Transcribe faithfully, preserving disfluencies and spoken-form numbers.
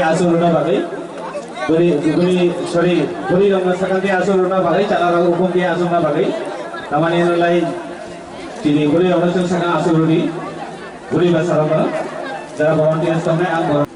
Aswk rwna bagwi, bwrwi, bwrwi, sorry, bwrwi rokno swkang khe aswk rwna bagwi, chana rok hukum khe aswk rwna bagwi, tamani nwlai chini bwrwi rokno chwng swkang aswk rwdi, bwrwi bwsa rokno, jara volunteers tongnai ang borok.